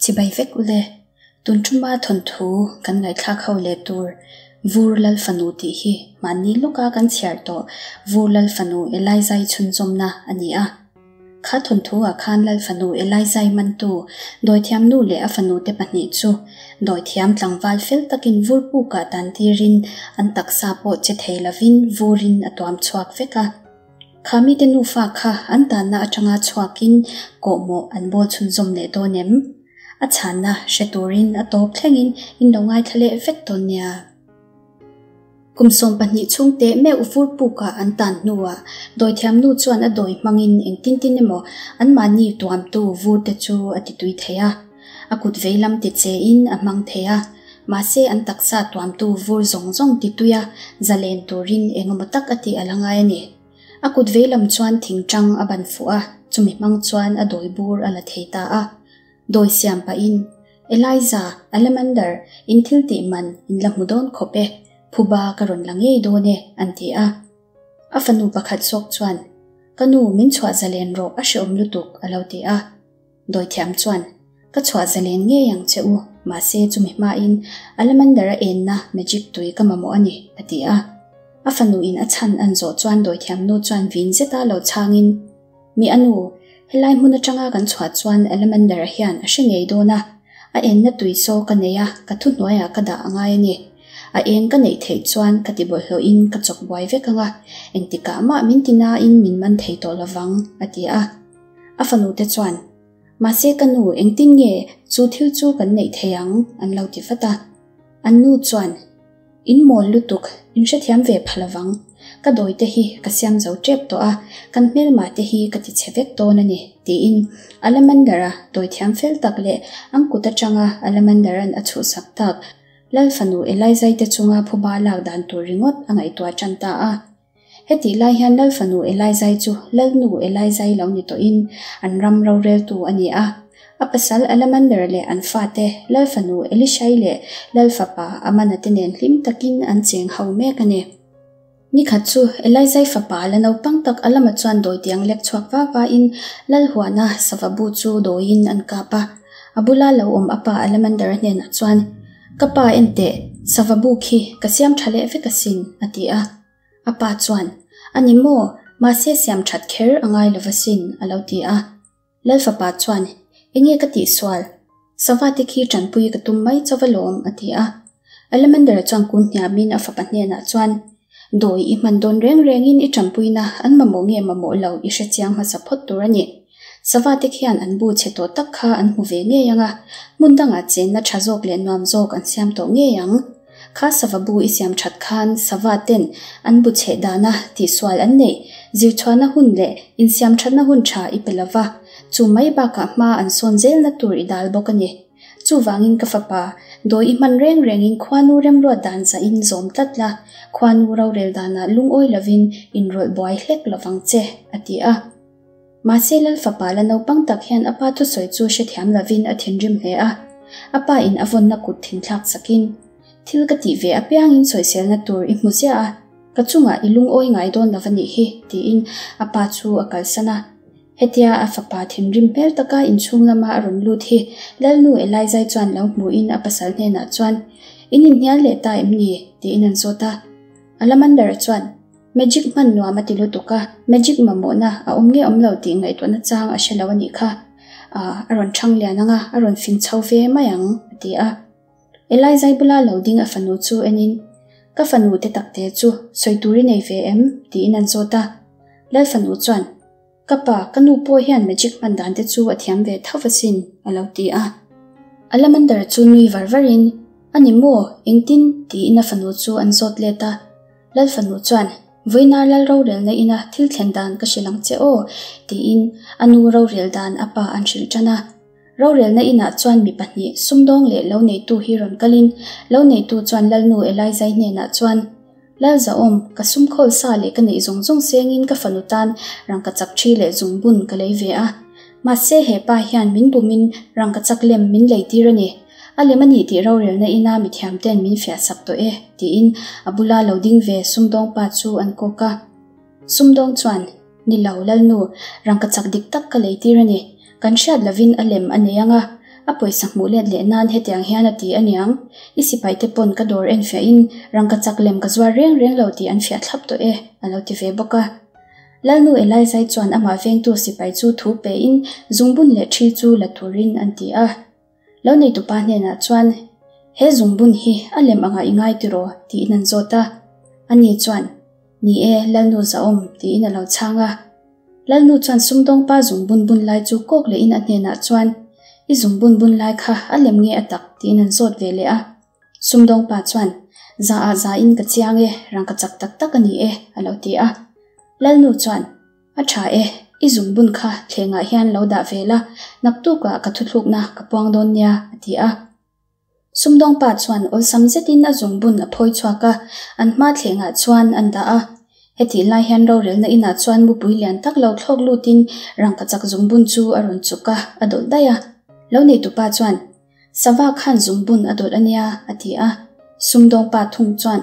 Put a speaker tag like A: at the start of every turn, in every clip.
A: Chibai vek ule, tun tuma thawnthu kan ngaihthlak ho leh tur Vur Lal Fanu tih hi mahni lawka kan chhiar tawh Vur Lal Fanu Elizai chhunzawmna a ni a. Kha thawnthu ah khan Lal Fanu Elizai mantu dawithiam nu leh a fanu te pahnih chu dawithiam tlangval fel takin vur pukah tan tirin an taksa pawh che thei lovin vurin a tuam chhuak vek a. Kha mite nufa kha an tanna atanga chhuakin kawhmawh an bawl chhunzawm leh dawn em? A chhanna hre turin a tawp thlengin in lo ngaithla leh vek dawn nia. Kum 12 chhung teh meuh vur pukah an tan hnuah dawithiam nu chuan a dawi hmangin engtin tin emaw anmahni tuamtu vur te chu a ti tui thei a. A kut veilam ti chein a hmang thei a, mahse an taksa tuamtu vur zawng zawng ti tuia zalen turin engemaw tak a tih a la ngai a ni. A kut veilam chuan thingtang a ban fuh a, chumi hmang chuan a dawi bur a la thei ta a. Dawi siam pahin, Eliza, Alamander, in thil tih man in la hmu dawn khawp e, phuba ka rawn la ngei dawn e, an ti a. A fanu pakhat zawk chuan, Ka nu, min chhuah zalen rawh, a hreawm lutuk, a lo ti a. Dawithiam chuan, Ka chhuah zalen ngei ang che u, mahse chumi hmain Alamander-a enna magic tui ka mamawh a ni, a ti a. A fanuin a chhan an zawh chuan dawithiam nu chuan vin zeta lo chhangin, Mi a nu, helai hmun atanga kan chhuah chuan Alamander-a hian a hre ngei dawn a, a enna tui saw ka nei a, ka thuhnuaiah ka dah a ngai a ni. A eng ka neih theih chuan ka ti bawlhhlawhin ka chawk buai vek ang a, engtikah mah min ti nain min man thei tawh lovang, a ti a. A fanu te chuan, Mahse ka nu, engtin nge chu thil chu kan neih thei ang? an lo ti vat a. An nu chuan, In mawl lutuk, in hrethiam ve pha lovang. Ka dawi te hi ka siam zo tep tawh a, kan hmelma te hi ka ti chhe vek dawn a ni, tiin Alamander-a dawithiam fel tak leh an kut atanga Alamander-a'n a chhuhsak tak Lal fanu Elizai te chunga phuba lak dan tur ringawt a ngaihtuah tan ta a. Hetih lai hian Lal fanu Elizai chu Lalnu Elizai lo ni tawhin an ram roreltu a ni a. A pasal Alamander leh an fate Lal fanu Elishai leh Lal fapa Amana te nen hlim takin an cheng ho mek a ni. Nikhat chu Elizai fapa la naupang tak Alama chuan dawitiang lek chhuak va vain Lal huana sava bu chu dawiin an kap a. A bula lo awm a pa Alamander-a hnenah chuan, Ka pa enteh, sava bu khi ka siam tha leh vek asin, a ti a. A pa chuan, A ni maw, mahse siam that kher a ngai lo asin, a lo ti a. Lal fapa chuan, Enge ka tihsual? Sava te khi tanpui ka tum mai chauh alawm, a ti a. Alamander chuan kun hniamin a fapa hnenah chuan, Dawi i hman dawn reng rengin i tanpuina an mamawh nge mamawh lo i hrechiang hmasa phawt tur a ni. Sava te khian an bu chhe tawh tak kha an hmu ve ngei ang a, hmun dangah chenna tha zawk leh nuam zawk an siam tawh ngei ang. Kha sava bu i siam that khan sava ten an bu chheh dana tihsual an neih, zirchhuahna hun leh insiam thatna hun tha i pe lova, chu mai bakah hma an sawn zelna tur i dal bawk a ni. Chuvangin ka fapa, dawi i hman reng rengin khuanu remruat dan zahin zawm tlat la, khuanu rorel danah lungawi lovin inrawlh buai hlek lovang che, a ti a. Mahse Lal fapa la naupang tak hian a pa thusawi chu hrethiam lovin a thinrim hle a. A pa in a vawnna kut thinthlak sakin, Thil ka tih ve apiangin sawiselna tur i hmu ziah a, ka chungah i lungawi ngai dawn lo a nih hi, tiin a pa chu a kalsan a. Hetia a fapa thinrim hmel taka inchhung lama a rawn lut hi Lalnu Elizai chuan lo hmuhin a pasal hnenah chuan, In inhnial leh ta em ni? tiin an zawt a. Alamander-a chuan, Magic hman nuam a ti lutuk a, magic mamawhna a awm nge awm lo tih ngaihtuahna chang a hre lo a nih kha. Ah, a rawn thang lian ang a, a rawn fing chho ve mai ang, a ti a. Elizai bula lo ding a fanu chu enin, Ka fanu te takte chu sawi tur i nei ve em? tiin an zawt a. Lal fanu chuan, Ka pa, ka nu pawh hian magic hman dan te chu a thiam ve tho asin, a lo ti a. Alamander chu nui var varin, A ni maw, engtin? tiin a fanu chu an zawt let a. Lal fanu chuan, Vawiina lal rorelna ina thil thlen dan ka hrilh ang che aw, tiin a nu rorel dan a pa an hrilh tan a. Rorelna inah chuan mi pahnih, sumdawng leh lo neitu hi rawn kalin, lo neitu chuan Lalnu Elizai hnenah chuan, Lal Zahawm, ka sum khawl sa leh ka neih zawng zawng sengin ka fanu tan rangkachak thi leh zungbun ka lei ve a. Mahse he pa hian min bumin rangkachak lem min leitir a ni. A lem a nih tih rorelna ina mithiam ten min fiah sak tawh e, tiin a bula lo ding ve sumdawng pa chu an kawk a. Sumdawng chuan, Ni lo, Lalnu, rangkachak dik tak ka leitir a ni. Kan hriat lovin a lem a nei ang a, A pawisa hmuh let leh nan hetiang hian a ti a niang. I sipaite pawn ka dawr en fiahin rangkachak lem ka zuar reng reng lo tih an fiah thlap tawh e, a lo ti ve bawk a. Lalnu Elizai chuan amah vengtu sipai chu thu pein zungbun leh ṭhi chu la turin an ti a. Lo neitupa hnenah chuan, He zungbun hi a lem angah i ngai tiraw? tiin an zawt a. Ani chuan, Ni e, Lalnu zahawm, tiin a lo chhang a. Lalnu chuan sumdawngpa zungbun bun lai chu kawk lehin a hnenah chuan, I zungbun bun lai kha a lem nge a tak? tiin an zawt ve leh a. Sumdawngpa chuan, Za ah za in ka chiang e, rangkachak tak tak a ni e, a lo ti a. Lalnu chuan, A tha e, i zungbun kha thlengah hian lo dah ve la, naktukah ka thuthlukna ka puang dawn nia, a ti a. Sumdawngpa chuan awlsam zetin a zungbun a phawi chhuak a, an hma thlengah chuan an dah a. Hetih lai hian rorelna inah chuan mupui lian tak lo thlawk lutin rangkachak zungbun chu a rawn chuk a, a dawlh daih a. Lo neitupa chuan, Sava khan zungbun a dawlh a nia, a ti a. Sumdawngpa thung chuan,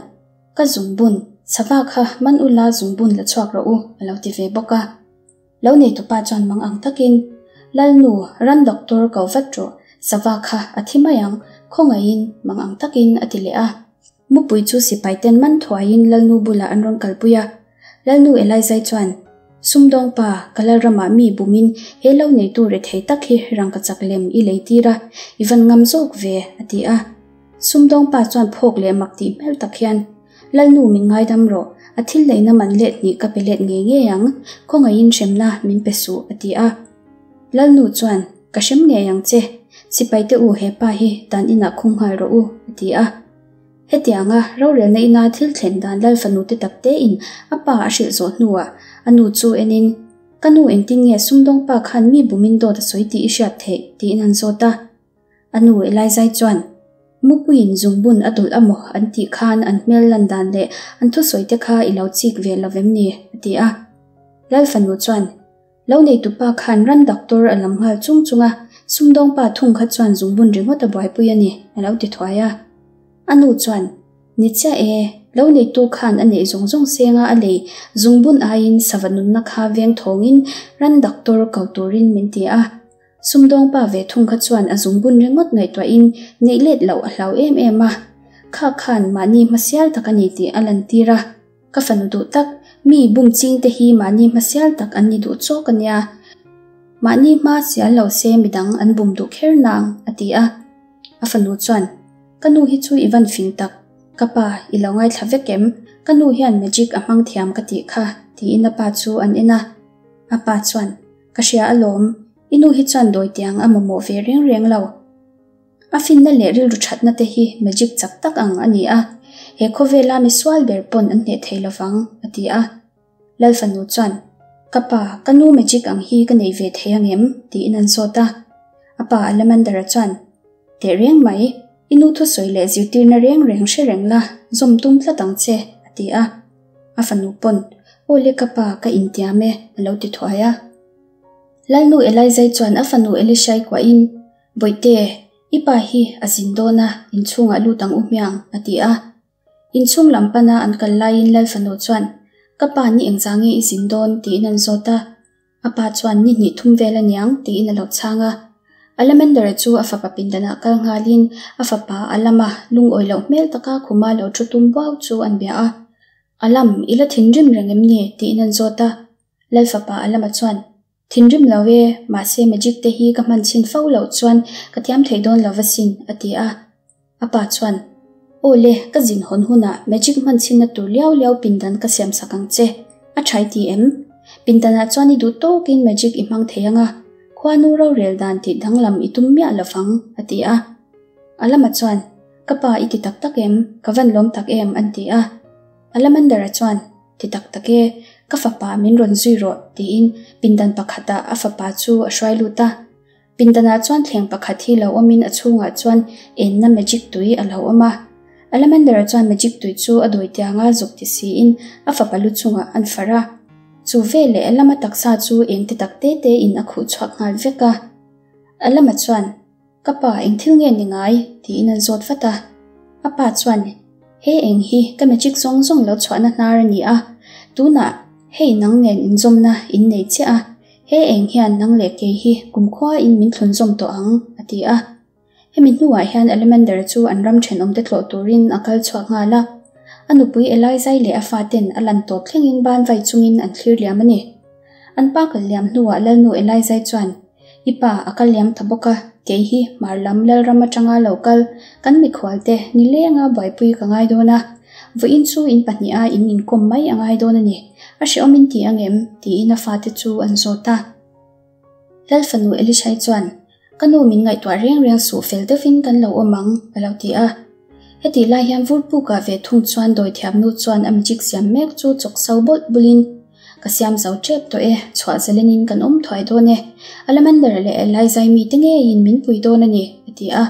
A: Ka zungbun, sava kha man ula zungbun la chhuak rawh u, a lo ti ve bawk a. Lo neitupa chuan mang ang takin, Lalnu, ran doctor ko vat rawh, sava kha a thi mai ang, khawngaihin mang ang takin a ti leh a. Mupui chu sipaiten man thuaiin Lalnu bulah an rawn kalpui a. Lalnu Elizai chuan, Sumdawngpa, ka Lalramah mi bumin he lo neitu rethei tak hi rangkachak lem i lei tir a, i van ngam zawk ve, a ti a. Sumdawngpa chuan phawk leh mak tih hmel tak hian, Lalnu min ngaidam rawh, a thil leina man let hnih ka pe let ngei ngei ang, khawngaihin hremna min pe suh, a ti a. Lalnu chuan, Ka hrem ngei ang che, sipaite u he pa hi dan inah khung nghal rawh u, a ti a. Hetianga rorelna ina thil thlen dan Lal fanu te tak tein a pa a hrilh zawh hnuah a nu chu enin, Ka nu engtin nge sumdawngpa khan mi bumin dawt a sawi tih i hriat theih? tiin an zawt a. A nu Elizai chuan, Mupuiin zungbun a dawlh amaw an tih khan an hmel lan dan leh an thusawi te kha i lo chik ve lo vem ni? a ti a. Lal fanu chuan, Lo neitupa khan ran doctor a lam nghal chung chung a, sumdawngpa thung kha chuan zungbun ringawt a buaipui a ni, a lo ti thuai a. A nu chuan, Ni chiah e, lo neitu khan a neih zawng zawng senga a lei zungbun aiin sava nunna kha veng thawngin ran doctor ko turin min ti a. Sumdawngpa ve thung kha chuan a zungbun ringawt ngaihtuahin neih let loh a hlau em em a. Kha khan mahni hmasial tak a ni tih a lantir a. Ka fanu duh tak, mi bum ching te hi mahni hmasial tak an ni duh chawk a nia. Mahni hma sial lo se midang an bum duh kher nang, a ti a. A fanu chuan, Ka nu hi chu i van fing tak. Ka pa, i lo ngaithla vek em? Ka nu hian magic a hmang thiam ka tih kha, tiin a pa chu an en a. A pa chuan, Ka hria alawm, i nu hi chuan dawi tiang a mamawh ve reng reng lo. A finna leh rilru thatna te hi magic chak tak ang a ni a, he khawvela mi sual ber pawn an hneh thei lovang, a ti a. Lal fanu chuan, Ka pa, ka nu magic ang hi ka nei ve thei angem? tiin an zawt a. A pa Alamandara chuan, Teh reng mai, i nu thusawi leh zirtirna reng reng hre reng la, zawm tum tlat ang che, a ti a. A fanu pawn, Aw le ka pa, ka intiam e, a lo ti thuai a. Lalnu Elizai chuan a fanu Elishai kuahin, Bawihte, i pa hi a zin dawn a, inchhungah lut ang u hmiang, a ti a. Inchhung lam pana an kal laiin Lal fanu chuan, Ka pa ni engzah nge i zin dawn? tiin an zawt a. A pa chuan ni hnih thum vel a niang tiin a lo chhang a. Alamandera chu a fapa pindanah kal nghalin a fapa a lama lungawi loh hmel taka khuma lo thu tum buau chu an bia a. A lam, i la thinrim reng em ni? tiin an zawt a. Lal fapa a lama chuan, Thinrim lo e, mahse magic te hi ka hman chhin fo loh chuan ka thiam thei dawn lo va sin, a ti a. A pa chuan, Aw le, ka zin hawn hunah magic hman chhinna tur liau liau pindan ka siam sak ang che. A ṭhai ti em? Pindanah chuan i duh tawkin magic i hmang thei ang a, khuanu rorel dan tih danglam i tum miah lo vang, a ti a. Alama chuan, Ka pa i ti tak tak em? Ka van lawm tak em? an ti a. Alamandara chuan, Ti tak tak e, ka fapa min rawn zui rawh, tiin pindan pakhatah a fapa chu a hruai lut a. Pindanah chuan thleng pakhat hi lo awmin a chhungah chuan enna magic tui a lo awm a. Alamandera chuan magic tui chu a dawi tianga zuk ti siin a fapa lu chungah an farh a. Chu veleh lama taksa chu eng te tak te te in a khuh chhuak nghal vek a. Alama chuan, Ka pa, eng thil nge ni ngai? tiin an zawt vat a. A pa chuan, He eng hi ka magic zawng zawng lo chhuahna hnar a ni a, tunah hei nang nen inzawmna in nei chiah a, He eng hian nang leh kei hi kumkhua in min thlunzawm tawh ang, a ti a. Hemi hnuah hian Alemander chu an ram thenawmte tlawh turin a kal chhuak nghal a. A nupui Elizai leh a faten a lan tawp thlengin ban vai chungin an thlir liam a ni. An pa kal liam hnuah Lalnu Elizai chuan, I pa a kal liam ta bawk a, kei hi hmar lam Lalram atanga lo kal kan mikhualte nilenga buaipui ka ngai dawn a, vawiin chu in pahniha in inkawm mai a ngai dawn a ni, a hrehawm in ti angem? tiin a fate chu an zawt a. Lal fanu Elishai chuan, Ka nu min ngaihtuah reng reng suh fel deuhin kan lo awm ang, a lo ti a. Hetih lai hian Vurpuka ve thung chuan dawithiamnu chuan a magic siam mek chu chawk so bawlh bulin, Ka siam zo tep tawh e, chhuah zalenin kan awm thuai dawn e. Alamander leh Elizai mite ngeiin min pui dawn a ni, a ti a.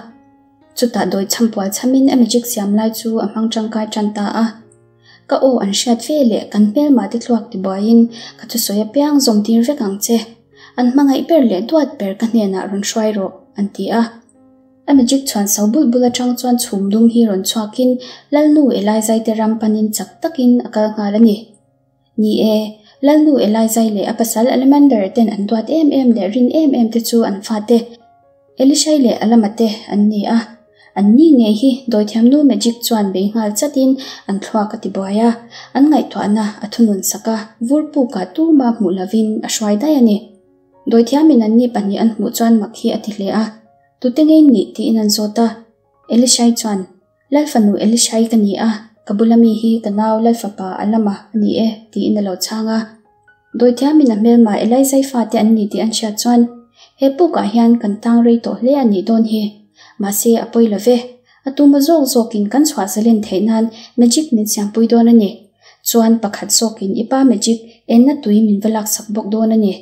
A: Chutah dawi chhampual chhamin a magic siam lai chu a hmang tangkai tan ta a. Ka aw an hriat ve leh kan hmelmah te thluak tibuaiin ka thusawi apiang zawm tir vek ang che. An hmangaih ber leh duat ber ka hnenah rawn hruai rawh, an ti a. A magic chhuan so bulh bulh atang chuan chhum dum hi rawn chhuakin Lalnu Elizai te ram panin chak takin a kal nghal a ni. Ni e, Lalnu Elizai leh a pasal Alemander ten an duat em em leh rin em em te chu an fate Elishai leh Alama te an ni a. An ni ngei hi dawithiamnu magic chuan bei nghal chatin an thluak a tibuai a, an ngaihtuahna a thunun sak a, vur pukah tuma hmuh lovin a hruai daih a ni. Dawithiamin an ni pahnih an hmuh chuan mak hi a ti hle a, Tute ngei nih? tiin an zawt a. Elishai chuan, Lal fanu Elishai ka ni a, ka bula mi hi ka nau Lal fapa Alama a ni e, tiin a lo chhang a. Dawithiamin a hmelma Elizai fate an ni tih an hriat chuan, He pukah hian kan tang rei tawh hle a nih dawn hi. Mahse, a pawi lo ve. A tuma zawk zawkin kan chhuah zalen theih nan magic min siampui dawn a ni. Chuan pakhat zawkin i pa magic enna tui min va laksak bawk dawn a ni.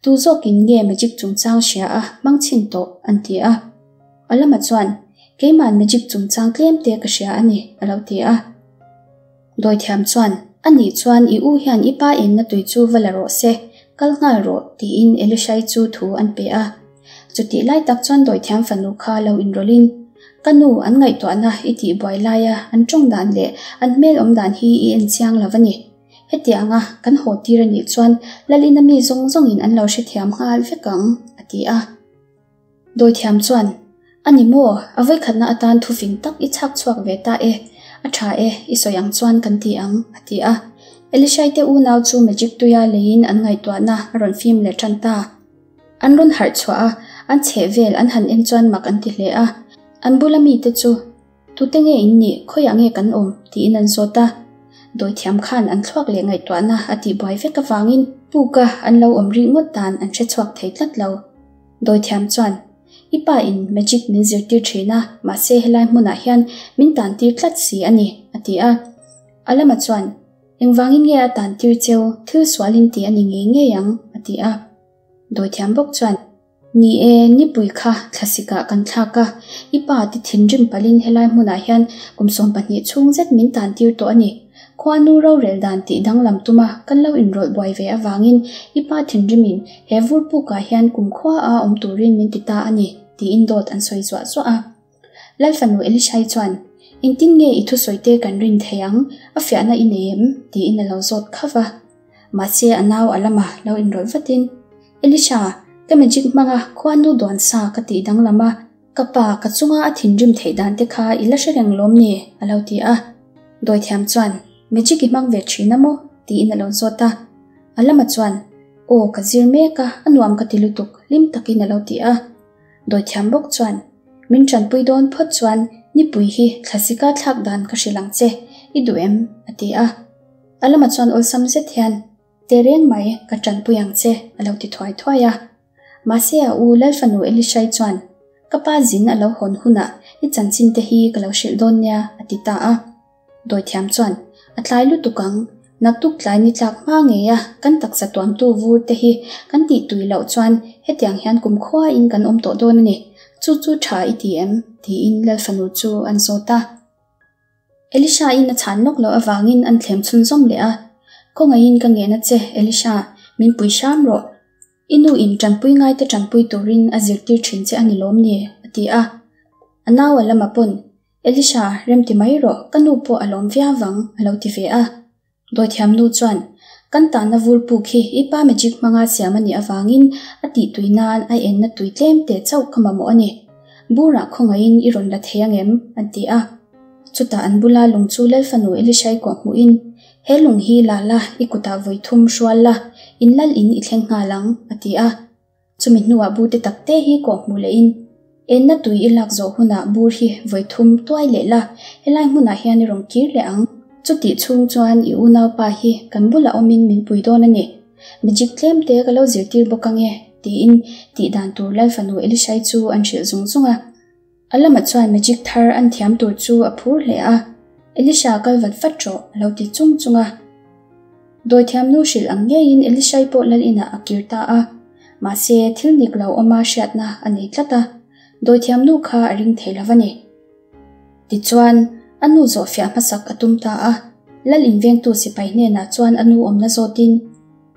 A: Tu zawkin nge magic chungchang hria a hmang chhin tawh? an ti a. Alama chuan, Keima'n magic chungchang tlem te ka hria a ni, a lo ti a. Dawithiam chuan, A nih chuan i u hian i pa enna tui chu va la rawh se, kal nghal rawh, tiin Elishai chu thu an pe a. Chutih lai tak chuan dawithiam fanu kha lo inrawlhin, Ka nu, an ngaihtuahna i tih buai laia an tawng dan leh an hmel awm dan hi i en chiang lo a ni. Hetianga kan haw tir a nih chuan Lalina mi zawng zawngin an lo hrethiam nghal vek ang, a ti a. Dawithiam chuan, A ni maw, a vawikhatna atan thufing tak i chhak chhuak ve ta e, a tha e, i sawi ang chuan kan ti ang, a ti a. Elishai te unau chu magic tuia leiin an ngaihtuahna a rawn fim leh tan ta. An rawn harh chhuah a, an chheh vel an han en chuan mak an ti hle a. An bula mite chu, Tute nge in nih, khawiah nge kan awm? tiin an zawt a. Dawithiam khan an thluak leh ngaihtuahna a tihbuai vek avangin puka an lo awm rih ngawt dan an hrechhuak thei tlat lo. Dawithiam chuan, I pa in magic min zirtir thin a, mahse helai hmunah hian min tantir tlat si a ni, a ti a. Alama chuan, Engvangin nge a tantir cheu, thil sual in ti a ni ngei ngei ang, a ti a. Dawithiam bawk chuan, Ni e, nipui kha thlasikah kan thlak a, i pa ti thinrim palhin helai hmunah hian kum 12 chhung zet min tantir tawh a ni. Khuanu rorel dan tih danglam tuma kan lo inrawlh buai ve avangin i pa thinrimin he vur pukah hian kum khua a awm turin min ti ta a ni, tiin dawt an sawi zuah zuah a. Lal fanu Elishai chuan, Engtin nge i thusawite kan rin thei ang, a fiahna i nei em? tiin a lo zawt khauh va. Mahse a nau a lama lo inrawlh vatin, Elisha, ka magic hmanga khuanu duan sa ka tih danglam a, Ka pa, ka chunga a thinrim theih dan te kha i la hre reng lawm ni? a lo ti a. Dawithiam chuan, Magic i hmang ve thin a maw? tiin a lo zawt a. A lama chuan, Aw, ka zir mek a, a nuam ka ti lutuk, hlim takin a lo ti a. Dawithiam bawk chuan, Min tanpui dawn phawt chuan nipui hi thlasika thlak dan ka hrilh ang che, i duh em? a ti a. A lama chuan awlsam zet hian, Tehreng mai, ka tanpui ang che, a lo ti thuai thuai a. Mahse a u Lalfanu Elishai chuan, Ka pa zin a lo hawn hunah i chanchin te hi ka lo hrilh dawn nia, a ti ta a. Dawithiam chuan, A tlai lutuk ang, naktuk tlai ni tlak hma ngei a kan taksa tuamtu vur te hi kan tih tui loh chuan hetiang hian kumkhuain kan awm tawh dawn a ni, chu chu tha i ti em? tiin Lalfanu chu an zawt a. Elisha-in a chhan lawk loh avangin an thlem chhunzawm leh a, Khawngaihin ka ngen a che, Elisha, min pui hram rawh. I nu in tanpui ngaite tanpui turin a zirtir thin che a ni lawm ni? a ti a. A nau a lama pawn, Elisha, remti mai rawh, ka nu pawh a lawm viau vang, a lo ti ve a. Dawithiam nu chuan, Kan tahna vur puk hi i pa magic hmanga siam a nih avangin a tih tui nan a enna tui tlem teh chauh ka mamawh a ni. Burah khawngaihin i rawn la thei ang em? an ti a. Chutah an bula lung chu Lal fanu Elishai kuah hmuhin, He lung hi la la, i kutah vawi thum hrual la, in lal in i thleng nghal ang, a ti a. Chumi hnuah bur te tak te hi kawh hmuh lehin, Enna tui i lak zawh hunah bur hi vawi thum tuai leh la, helai hmunah hian i rawn kir leh ang. Chutih chhung chuan i unaupa hi kan bulah awmin min pui dawn a ni. Magic tlem te ka lo zirtir bawk ange, tiin tih dan tur Lal fanu Elishai chu an hrilh zung zung a. A lamah chuan magic thar an thiam tur chu a phur hle a, Elisha kal vat vat rawh a lo ti chung chung a. Dawithiamnu hrilh ang ngeiin Elishai pawh lal inah a kir ta a, mahse thil nik lo awma hriatna a nei tlat a, dawithiamnu kha a ring thei lo va ni. Tichuan, a nu zawhfiah hmasak a tum ta a, lal invengtu sipai hnenah chuan a nu awmna zawtin,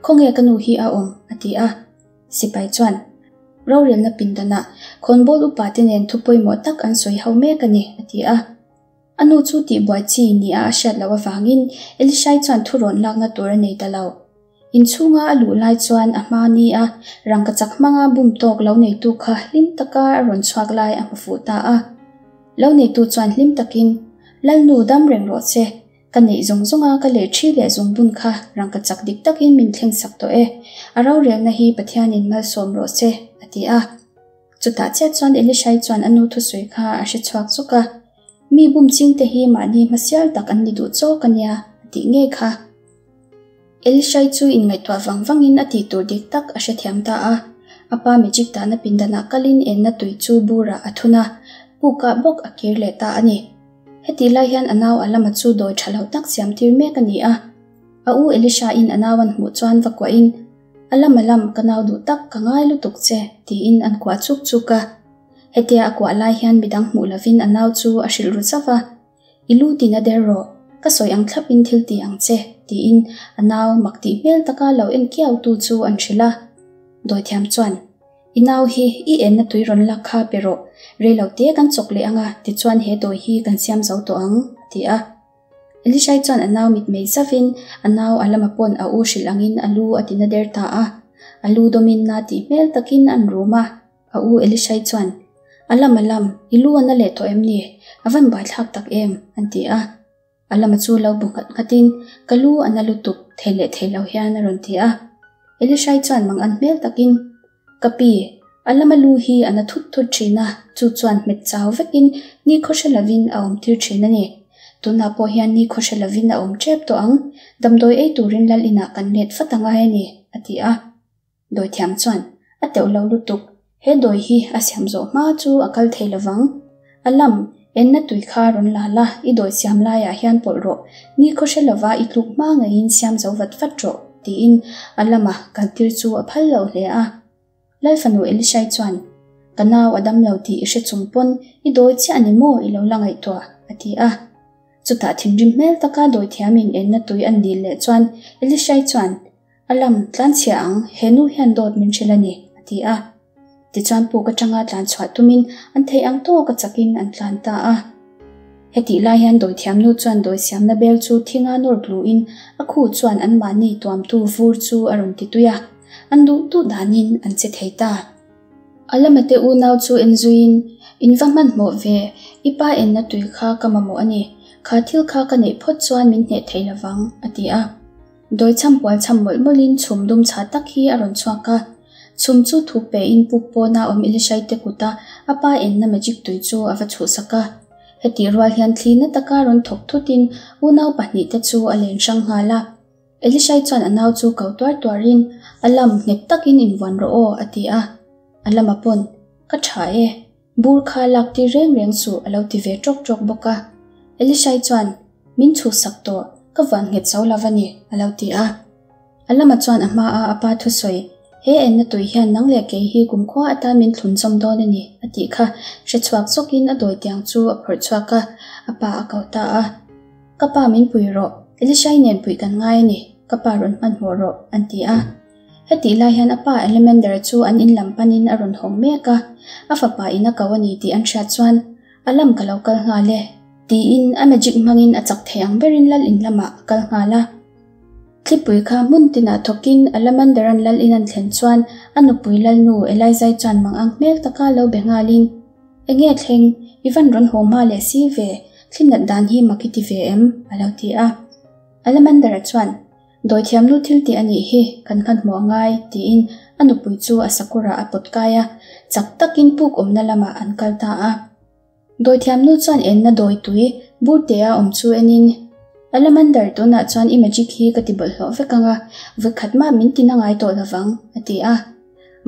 A: Khawnge ka nu hi a awm? a ti a. Sipai chuan, Rorelna pindanah khawnbawl upate nen thu pawimawh tak an sawi ho mek a ni, a ti a. A nu chu tihbuai chi nia a hriat loh avangin Elishai chuan thurawn lakna tur a nei ta lo. Inchhunga a luh lai chuan a hma nia rangkachak hmanga bum tawk lo neitu kha hlim taka a rawn chhuak lai a hmu fuh ta a. Lo neitu chuan hlim takin, Lalnu dam reng rawh che, Ka neih zawng zawnga ka leh thi leh zungbun kha rangkachak dik takin min thleng sak tawh e, a rorelna hi Pathianin malsawm rawh se, a ti a. Chutah chiah chuan Elishai chuan a nu thusawi kha a hre chhuak zuk a, Mi bum chingte hi mahni hmasial tak an ni duh chawk a nia, a tih ngei kha. Elishai chu inngaihtuah vang vangin a tih tur dik tak a hrethiam ta a. A pa magic dahna pindanah kalin enna tui chu burah a thun a, pukah bawk a kir leh ta a ni. Hetih lai hian a nau Alama chu dawi tha lo tak siam tir mek a ni a. A u Elisha-in a nau an hmuh chuan va kuahin, Alam Alam, ka nau duh tak, ka ngai lutuk che, tiin an kuah chuk chuk a. Hetia a kuah lai hian midang hmuh lovin a nau chu a hrilh ru zauh a, I lu tin a der rawh, ka sawi ang thlapin thil ti ang che, tiin a nau mak tih hmel taka lo en kiautu chu an hrilh a. Dawithiam chuan. I nau hi i enna tui rawn lak kha pe rawh, rei lo te kan chawk leh ang a, tichuan he dawi hi kan siam zo tawh ang, a ti a. Elishai chuan a nau mitmei zavin a nau a lama pawn a u hrilh angin a lu a tina der ta a. A lu dawmin na tih hmel takin an rum a. A u Elishai chuan, A lam a lam, i lu a na leh tawh em ni? A van buaithlak tak em? an ti a. A lama chu lo bu nghat nghatin, Ka lu a na lutuk, thei leh thei lo hian a rawn ti a. Elishai chuan mang an hmel takin, Ka pi, a lama lu hi a na thut thut thin a, chu chuan hmet chau vekin ni khaw hre lovin a awm tir thin a ni. Tunah pawh hian ni khaw hre lovin a awm tep tawh ang, damdawi ei turin lal inah kan let vat a ngai a ni, a ti a. Dawithiam chuan, A teuh lo lutuk, he dawi hi a siam zawh hma chu a kal thei lovang. A lam, enna tui kha rawn la la, i dawi siam laiah hian pawlh rawh, ni khaw hre lova i tluk hma ngeiin siam zo vat vat rawh, tiin a lama kaltir chu a phal lo hle a. Lal fanu Elishai chuan, Ka nau a dam lo tih i hre chung pawn i dawi chiah a ni maw i lo la ngaihtuah? a ti a. Chutah thinrim hmel taka dawithiamin enna tui an dil leh chuan Elishai chuan, A lam tlan chhia ang, he nu hian dawt min hrilh a ni, a ti a. Tichuan puk atanga tlan chhuah tumin an theih ang tawk a chakin an tlan ta a. Hetih lai hian dawithiamnu chuan dawi siamna bel chu thinga nawr tluin a khu chuan anmahni tuamtu vur chu a rawn ti tui a, an duh duh danin an che thei ta. A lamate unau chu en zuiin, In va hmanhmawh ve, i pa enna tui kha ka mamawh a ni, kha thil kha ka neih phawt chuan min hneh thei lovang, a ti a. Dawi chham pual chham mawlh mawlhin chhum dum chhah tak hi a rawn chhuak a. Chhum chu thup pein puk pawna awm Elishai te kuta a pa enna magic tui chu a va chhuhsak a. Hetih rual hian thli na taka rawn thawk thutin unau pahnihte chu a len hrang nghal a. Elishai chuan a nau chu ko tuar tuarin, A lam, nghet takin invuan rawh aw, a ti a. A lama pawn, Ka tha e. Bur kha lak tir reng reng suh a lo ti ve ṭawk ṭawk bawk a. Elishai chuan, Min chhuhsak tawh, ka vuan nghet zo lo va ni, a lo ti a. A lama chuan a hmaa a pa thusawi, He enna tui hian nang leh kei hi kumkhua atan min thlun chawm dawn a ni, a tih kha hre chhuak zawkin a dawi tiang chu a phawrh chhuak a, a pa a ko ta a. Ka pa min pui rawh, Elishai nen puih kan ngai a ni, ka pa rawn hmanhmawh rawh, an ti a. Hetih lai hian a pa Elemander chu an in lam panin a rawn hawng mek a, a fapa in a ko a ni tih an hriat chuan, A lam ka lo kal nghal e, tiin a magic hmangin a chak thei ang berin lal in lamah a kal nghal a. Thlipui kha hmun tinah thawkin Elemander-a'n lal in an thlen chuan a nupui lalnu Elizai chuan mangang hmel taka lo be nghalin, Enge thleng, i van rawn haw hma leh si ve, thli nat dan hi mak i ti ve em? a lo ti a. Alamander-a chuan, Dawithiamnu thil tih a nih hi, kan hmanhmawh a ngai, tiin a nupui chu a sakawrah a pawt kai a, chak takin puk awmna lamah an kal ta a. Dawithiamnu chuan enna dawi tui burte-a awm chu enin, Alamander, tunah chuan i magic hi ka ti bawlhhlawh vek ang a, vawikhat mah min tina ngai tawh lovang, a ti a.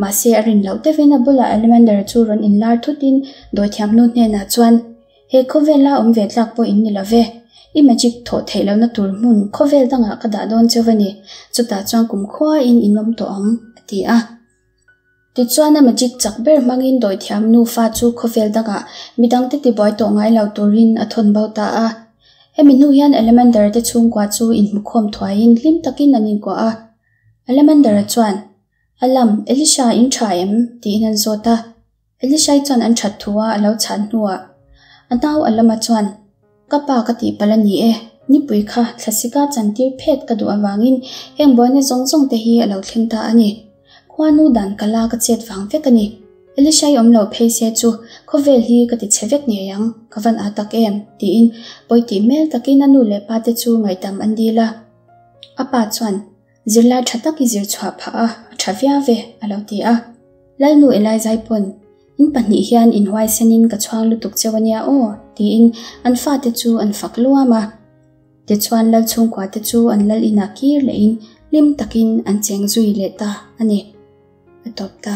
A: Mahse, a rin loh deuhin a bulah Alamander chu rawn inlar thutin dawithiamnu hnenah chuan, He khawvela awm ve tlak pawh in ni lo ve. I magic thawh theih lohna tur hmun khawvel dangah ka dah dawn cheu a ni. Chutah chuan kumkhuain in awm tawh ang, a ti a. Tichuan a magic chak ber hmangin dawithiam nufa chu khawvel dangah midangte tibuai tawh ngai lo turin a thawn bo ta a. Hemi hnu hian Alamander te chhungkua chu inhmukhawm thuaiin hlim takin an inkuah a. Alamander-a chuan, Alam, Elisha in tha em? tiin an zawt a. Elishai chuan an that thu a a lo chhan hnuah a nau Alama chuan, Ka pa ka tihpalh a ni e, nipui kha thlasika chantir phet ka duh avangin heng buaina zawng zawng te hi a lo thleng ta a ni. Khuanu dan ka la ka chet vang vek a ni. Elishai awm lo phei se chu khawvel hi ka ti chhe vek ngei ang, ka van â tak em? tiin pawi tih hmel takin a nu leh pa te chu ngaihdam an dil a. A pa chuan, Zirlai tha tak i zir chhuah phah a, a tha viau ve, a lo ti a. Lalnu Elaizai pawn, In pahnih hian in huaisenin ka chhuang lutuk cheu a nia aw, tiin an fate chu an fak luam a. Tichuan Lal chhungkua te chu an lal inah kir lehin hlim takin an cheng zui leh ta a ni. A tawp ta.